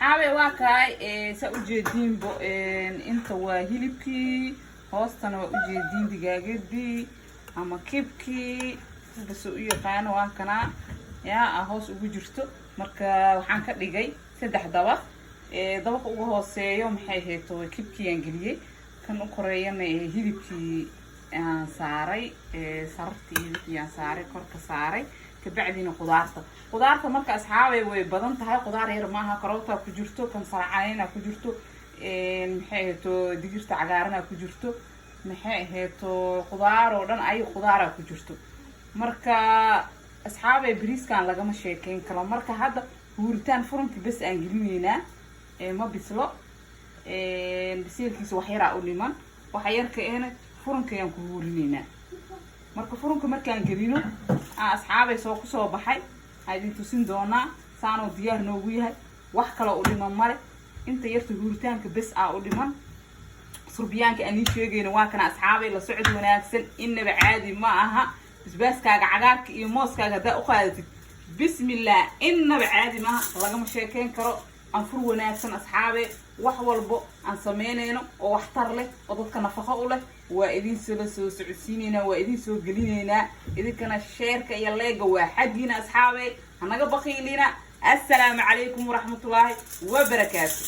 Asxaabe, waa kaay, saa ujeediinbo, inta waa hilibkii, hoostana waa ujeediin digaagadii ama kibkii bas u yaqaano. Waa kanaa yaa a hoos ugu jirto. Marka waxaan ka dhigay saddex dabaq. Dabaqa ugu hooseeyo, maxay ahayto, kibkii aan geliyey. Kan u koreeyana hilibkii aan saaray, sarartii hilibkii aan saaray, korka saaray. Kabacdina qudaarta. Qudaarta marka, asxaabay, way badan tahay, qudaar yar maaha. Karootaa ku jirto, kansar caleena ku jirto, maxay ahayto, digirta cagaarana ku jirto, maxay ahayto, qudaar oo dhan ay qudaaraa ku jirto. Marka, asxaabay, bariiskan lagama sheekeyn karo. Marka hadda huuritaan furunka bes aan gelinaynaa. Ma bislo, bisiilkiisa wax yaraa u dhiman. Waxa yarka ehna furunka ayaan ku huurinaynaa. Marka furunka markaan gelino, asxaabay, soo kusoo baxay aa idin tusin doonaa. Saanoo diyaar noogu yahay, wax kaloo u dhiman male. Inta yarta huuritaanka bes aa u dhiman. Surbiyaanka aan ii sheegayna waa kana. Asxaabay, la socod wanaagsan. Inaba caadi ma aha. Basbaaskaaga cagaarka iyo mooskaaga haddaa u qaadatid, bismillah, inaba caadi maaha, lagama sheekeyn karo. Anfur wanaagsan, asxaabe. Wax walbo aan sameynayno oo waxtar leh oo dadka nafaqo u leh waa idin sala soo socodsiineynaa, waa idin soo gelinaynaa. Idinkana share-ka iyo like-ga waa xaggiina, asxaabe, hanaga bakiilina. Assalaamu calaykum waraxmatullaahi wabarakaatu.